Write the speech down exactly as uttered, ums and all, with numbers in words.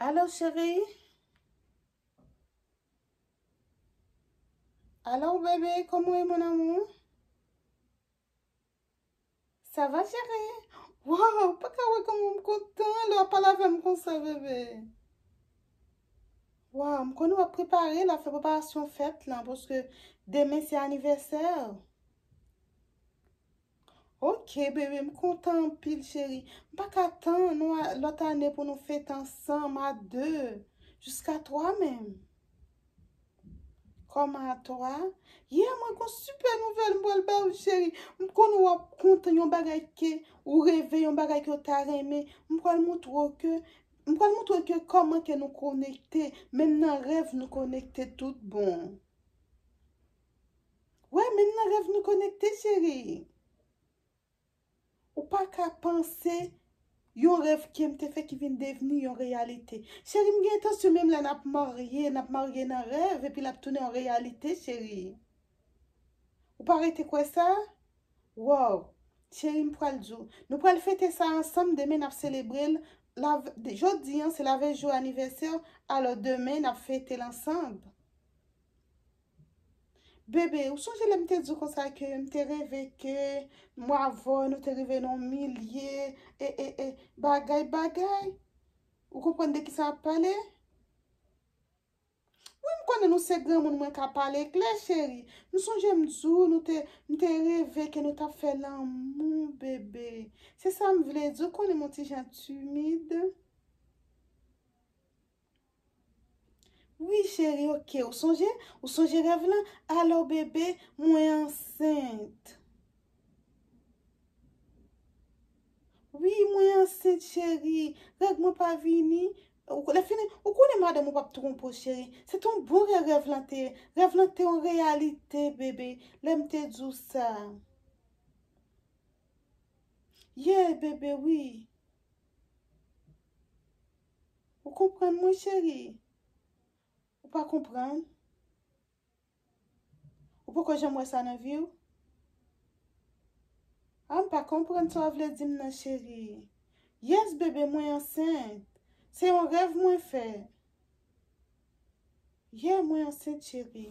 Alo, cheri? Alo, bebe, kòman w ye, mon amour? Sa va, cheri? Waw, pa ka wè kòman m kontan lè w ap pale avè m konsa, bebe. Waw, m konnen w ap prepare, l ap fè preparasyon fèt lan, paske demen se anivèsè. Ok, bebe, m kontan anpil, cheri. M pa ka tann nou a- lòt ane pou nou fete ansanm a de, jiska twa menm. Kòman a twa? Yeah, mwen gon sipè nouvèl m pral ba ou, cheri. M konnen w ap kontan, yon bagay ke ou reve, yon bagay ke w ta renmen. M pral montre w ke, m pral montre w ke kòman ke nou konekte, menm nan rèv nou konekte tout bon. Wè, menm nan rèv nou konekte, cheri. Ou pa ka panse yon rèv ke m te fè ki vin devni yon reyalite. Cheri, m gen entansyon menm lè n ap marye, n ap marye nan rèv, epi l ap tounen yon reyalite, cheri. Ou pa rete kwè sa? Wow! Cheri, m pral di w, nou pral fete sa ansanm, demen n ap selebre l. Lav- Jodi an, se lavèy jou anivèsè w, alò demen n ap fete l ansanm. Bebe, ou sonje lè m te di w konsa ke m te reve ke mwen avè w, nou te rive nan yon milye, e, e, e, bagay, bagay? Ou konprann de kisa m ap pale? Wi, m konnen nou se granmoun mwen ka pale klè, cheri. M sonje m di w, nou te, m te reve ke nou t ap fè lanmou, bebe. Se sa m vle di, ou konnen m on ti jan timid. Wi, cheri, ok. Ou sonje? Ou sonje rèv lan? Alò, bebe, mwen ansent. Wi, mwen ansent, cheri. Règ mwen pa vini. Ou, lè fini, ou konnen madanm ou p ap twonpe w, cheri. Se t on bon rèv rèv lan te ye. Rèv lan te yon reyalite, bebe. Lè m te di w sa. Yeah, bebe, wi. Ou konprann mwen, cheri? Ou pa konprann? Ou poko janm wè sa nan vi w? A, m pa konprann sa w vle di m nan, cheri. Yes, bebe, mwen ansent. Se yon rèv mwen fè. Yeah, mwen ansent, cheri.